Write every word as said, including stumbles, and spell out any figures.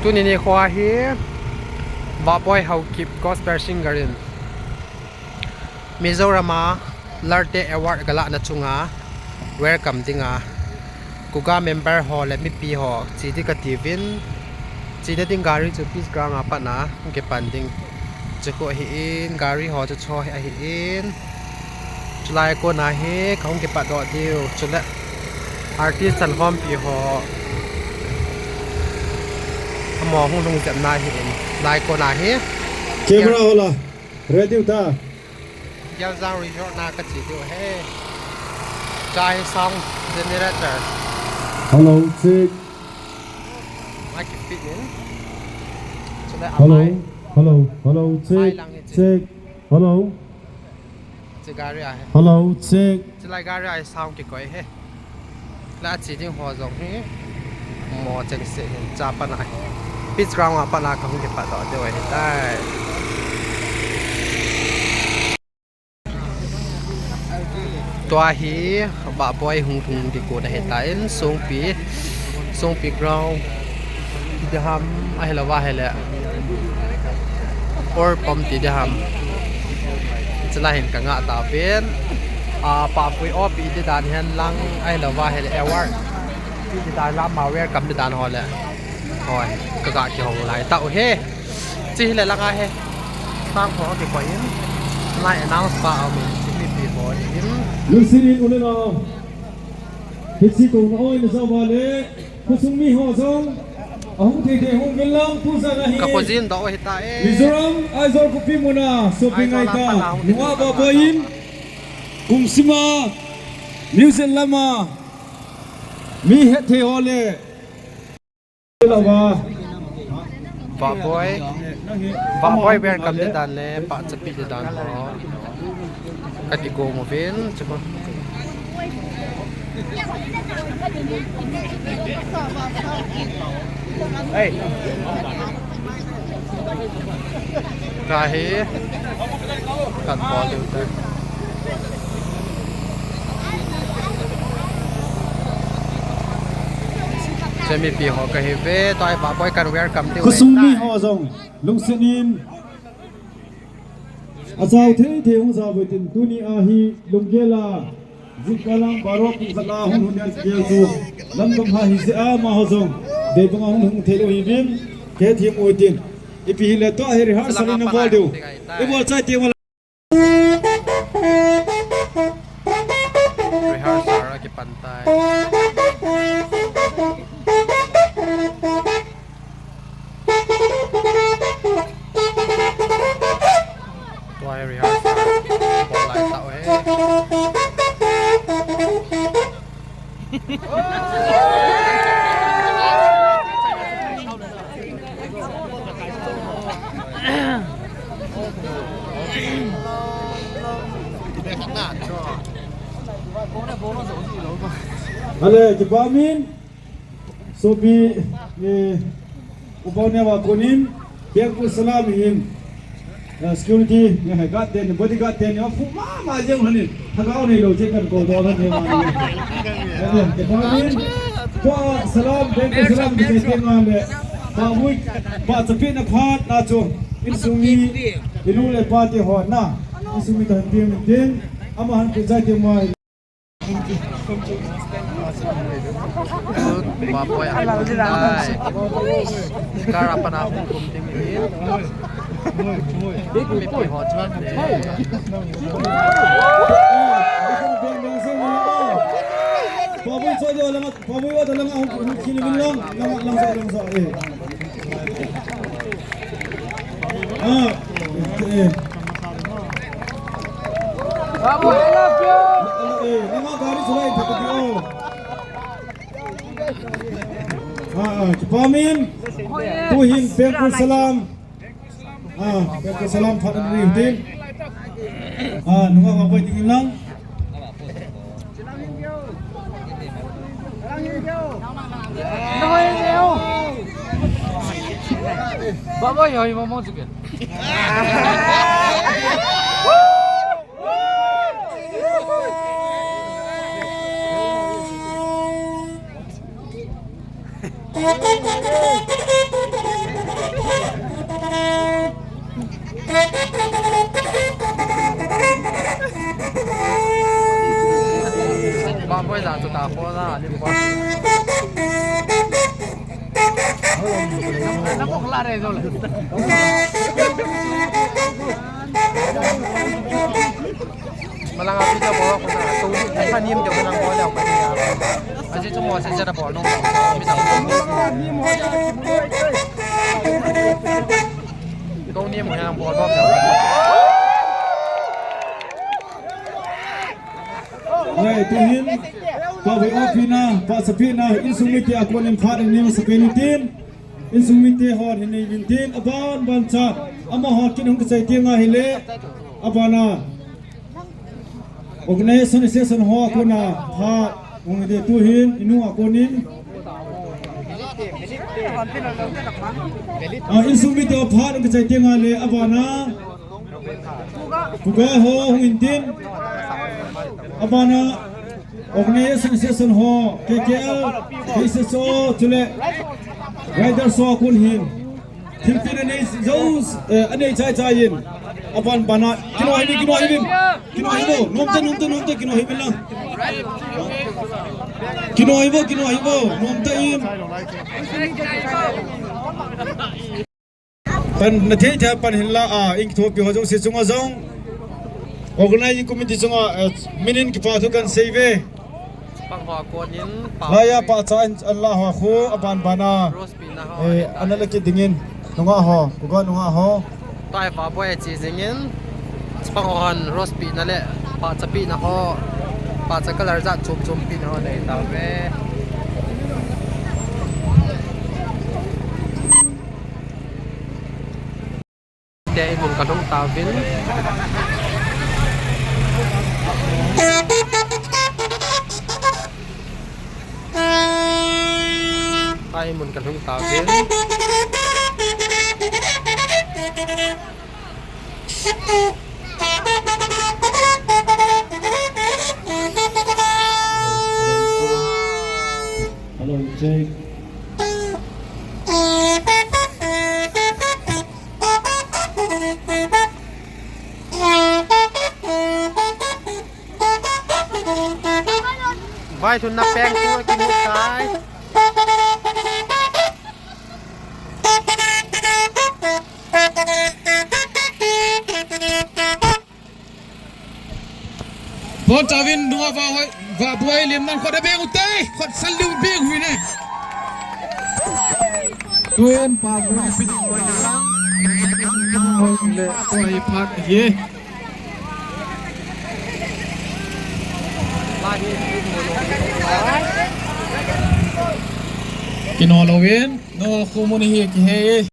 Tuni nikho hi Vahboi Haokip Gospel Singer in Mizoram a Larte Award galahna chunga welcome dinga Kuga member ho le mipi ho che ding kati uvin, chena ding gari chu Peace Ground a pat a hung kipan ding. Chu khu ahin, gari ho chu cho hi ahin. Chulai kona hi kahung kipat doh diu. Chule artist chankhompi ho amaho hung lhung jep na ahin. Lai kona hi camera hola, ready uta. Geljang Resort na kache diu ahi. Chai sound generator. Hello, check. Mic fit in. Chule hello, amai. Hello, hello, check, lang hi check. Hello. Che gari ahi. Hello, check. Chulai gari ahi sound kikoi ahi. La che ding ho jong hi mo cheng se hin cha pat a hi. Peace Ground a pat a kahung kipat doh diu ahitai. Tua hi Vahboi hung lhung ding kon ahitan, Songpi, Songpi Ground ti ding ham, ahilouva ahile Oil Pump ti ding ham. Chulai hin kanga tauvin, a, pahpui opi ding dan hen lang, ahilouva ahile award ti ding dan lang, ama welcome ding dan ho le. Hoi, kaga kihou lai tau ahi. Che hile langa hi sound ho kikoi in, lai announce pa aum in, che mipi ho in. Lungset in u le nao, hiche kona oi na jao uva le, khosung mi ho jong ahung thei thei hung uvin lang, tu jana hi. Ka khojin doh ahitai. Mizoram Aizawl khopi muna shopping Aizawl a pat a hung thei thei hung uvin. Nunga Vahboi in kum sima music lama mi hetthei ho le Vahboi, Vahboi welcome ding dan le pahchapi ding dan ho kati gong uvin, chu. Ei. Ka hi kan bol diu te. Che mipi ho kahi uve, tua hi Vahboi kan welcome diu. Khosung mi ho jong lungset in ajao thei thei hung jao uvin tin, tuni a hi lunggel a jingkah lang baro pung khat a hung lhun ding gel chu lamdang ha hi jeh a amaho jong dei banga hung lhung thei lou hiuvin, kahethem u hitin. Ipi hile tua hi rehearsal in abol diu. Ibol chai teng ula. Rehearsal akipan tai. Tua hi rehearsal bol lai tau ahi. Ale, kipa min. Sopi, eh, Upa Neva konin, Pengpul Salam hin, eh, security, eh, guard ten, bodyguard ten, eh, fu mama jeng hanin, thagau neilou jeh kan ko do han he ma ni. Eh, eh, ke pa min, Pa Salam, Pengpul Salam, ke te ma le, Pa Mui, Pa Chapi na phat na chu, insung mi, inu le pa te ho na, insung mi ta han pi min tin, ama han pi jai te ma. Vahboi a tai. Car a pat a hung kum ding hi. Mipi ho chan te. Vahboi choi de lama, Vahboi wa da lama hung kum kini min lang, lama lang sa lang sa eh. Ah, eh. Babu, I love you. Eh, nanga gari sulai thak di o. Ah, ah, kipa min. Tuhin Pengpul Salam. Ah, Pengpul Salam phat an ri din. Ah, nunga ma boi ding lang. Ba boy, hoy, mama, sige. Malang api ja bol ko na, to ni, ni malang bol ja pa ni ya. Asi tu mo se ja bol no. Mi ta. To ni malang bol bol. Hei, tuhin, pa vai opina, pa sapina, insung mite a konin phat in ning sapin tin. Insung mite hon hin nei vin tin, aban ban cha, amaho kin hung kichai tiang ahile, abana. Organization session ho kona, phat, hung de tuhin, inu a konin. Ah, insung mite phat hung kichai tiang ahile, abana. Kuga ho hung in tin. Abana organization session ho, K K L, H S O, chule riders ho kun hin. Thilpeh anei jou, eh, anei chai chai in. Aban bana, kino hi, kino hi, kino hi, nom ta, nom ta, nom ta, kino hi lang. Kino hi, kino hi, nom ta in. Pan na thei thei pan hin la a, in kithopi ho jouse chunga jong. Organizing committee chunga, eh, min in kipa thu kan sei ve. Pang ho konin pa. Laiya pa cha in an la ho khu aban bana. Rose pi na ho. Eh, ana la kit dingin. Nunga ho, kuga nunga ho. Tai pa boy chi dingin. Pang ho han rose pi na le pa cha pi na ho. Pa cha color ja chum chum pi na ho nei ta ve. Te i mun ka lhung tauvin. Ta i mun ka lhung tauvin. Hello, check. Vai thun na peng tu ki mu tai. Bon tavin nua va hoi, va buai lim nan khot a beng u te, khot sal lim beng u ne. Tuin pa buai pin buai na lang. Hoi le, hoi phat ye. Kino lo win, no khumuni hi ki he.